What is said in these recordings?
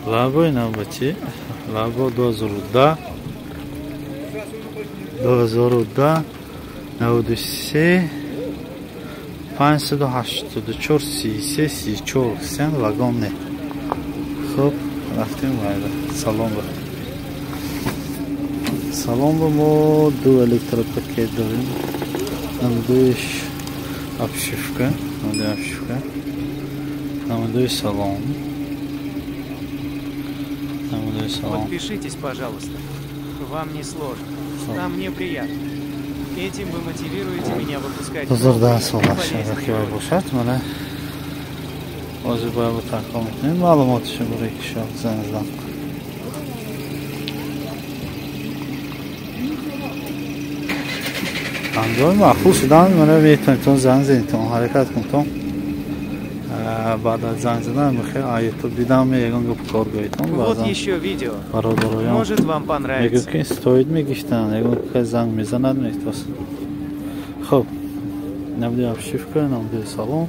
Лабои навбатӣ, лабо 2010, 2010, 93, 584, 33, 34, сен вагон не. Хуб, рафтем вайда. Салом ба. Салом ба мо ду электропакет дорем. Намудоиш обшивка, намудои обшивка. Намудои салон. Намудои салон. Подпишитесь, пожалуйста. Вам не сложно. А мне приятно. Этим вы мотивируете меня выпускать. 2010 солаш агар бошад, мана ҳозир бояд бо таком мекунем. Маълумоташо барои кишо занг задам. Ҳангоми маъқул шудан мана метавонедтон занг занедтон, ҳаракат кунтон. Баъд аз занг задан мехоҳед а ютуб дидам ягон гап кор гоитон. Вот еще видео. Бародароям Может, вам понравится. мегӯяд ки стоит мегиштан, ягон кас занг мезанад мегуфтааст. Хуб, намуди обшивка, намуди салон.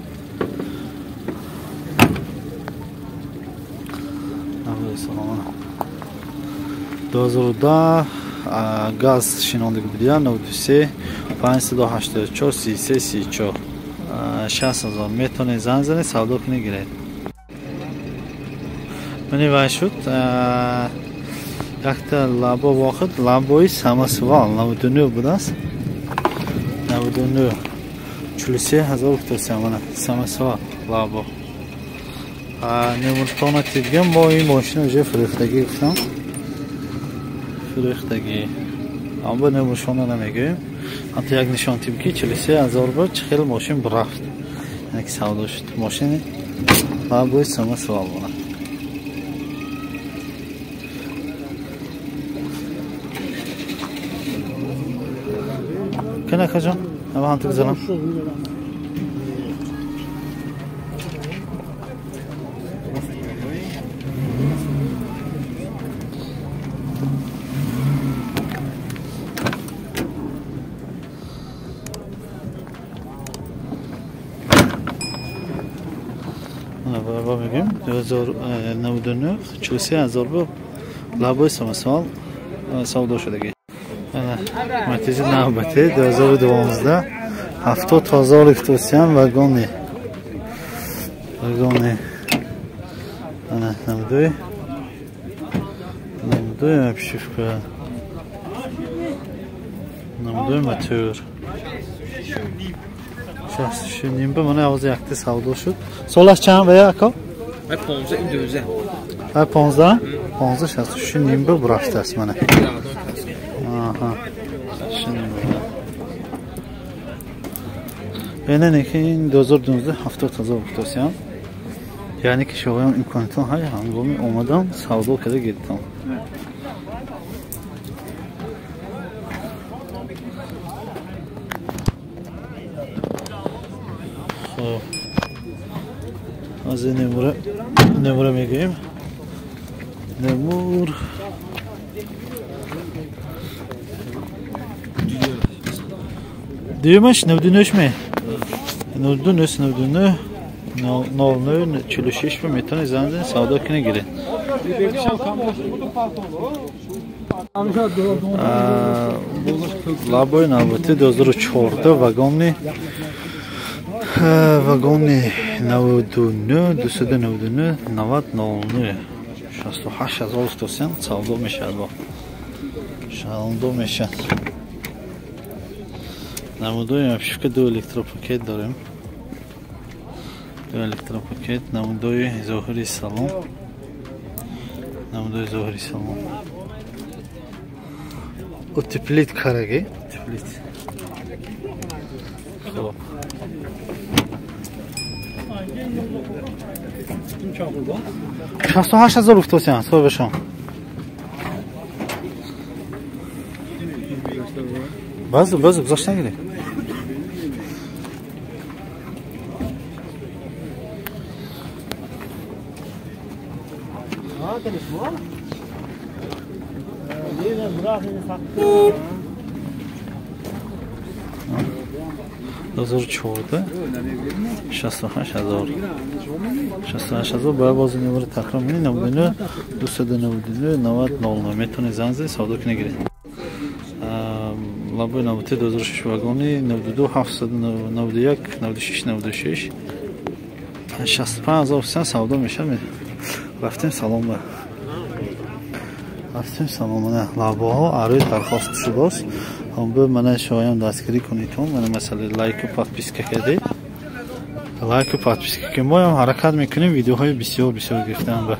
Намуди салон. 2010 газ шинондагӣ будия 93 584 33 34 60 000 метавонед занг занед, савдо кунед, гиред. Мани вай шуд, якта лабо вохид, лабои самосвал 99 будааст, 99 43 ҳазор гуфтасям. Мана самосвал лабо немуртона тидгам. Мо ин мошина уже фурӯхтагӣ гуфтам, фурӯхтагӣ, аммо немуршона намегӯем. Ҳатто як нишон тим ки 43 ҳазор буд, чӣ хел мошин рафт, яъне ки савдо шуд мошини лабои самосвал. Бона кана акаҷон, ава ҳамту гузарам. Ба мегӯем 2099 43 ҳазор бо лабои самосвал савдо шудагӣ. Матизи навбатӣ 2012 70 ҳазор ифтосиям вагони, вагони. Ана намудои обшивка, намудои мотор 6,5 ба. Мана ҳозир якта савдо шуд. Солаш чанд вая, ако? Ай 15 ин 12. Ай 15? 15 6,5 ба бурафтааст мана. Аҳа. 6,5 ба. Яъне ки ин 2012 70 ҳазор гуфтасиям. Яъне ки шояд имконитон ҳай ҳангоми омадан савдо карда гиритон. Хуб. Аз ин немура мегӯем. Немур дуюмаш 99 ме? 99 99 00 46 ба метавонед занг занед, савдо кунед, гиред. Лабои навбатӣ 2014 вагони, вагони 99 299 90 00 68 ҳазор гуфтасиям, савдо мешавад, бо савдо мешавад. Намудои обшивка ду электропакет дорем, ду электропакет. Намудои зоҳири салон, намудои зоҳири салон утеплит караги, утеплит. Хуб, 68 ҳазор гуфтосиям соҳибашон. Базу, базу, гузошта нагиред. 2014 68 ҳазор. 68 ҳазор. Бояд боз номер такрор мекунем 99 299 90 00. Метавонед занг занед, савдо кунед, гиред. Лабои 93 2006 вагони 92 791 96 96 65 ҳазор савдо мешавад. Рафтем салом ба. Рафтем салом. Мана лабоҳо арӯи дархост шудааст. Ҳам мана шоям дастгирӣ кунед. Мана масалан лайку подписка кардед. Лайку подписка ки мо ҳам ҳаракат мекунем видеоҳои бисёр бисёр гирифтан ба.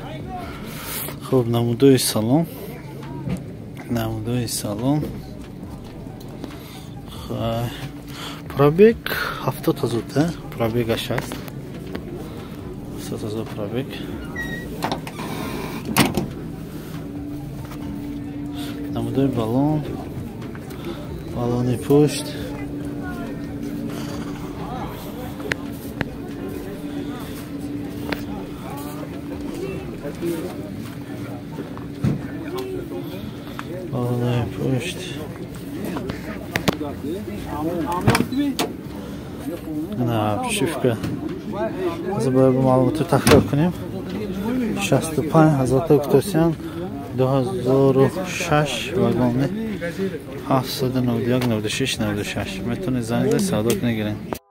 Хуб, намудои салон. Намудои салон. Пробег 70 ҳазор, пробегаш аст. 70 ҳазор пробег. Намудои баллон, баллони пушт. Баллони пушт. На, обшивка. Аз бояд маълумотро такрор кунем. 65 ҳазор та гуфтосиян 2006 вагони 791 96 96. Метавонед занг занед, савдо кунед, гиред.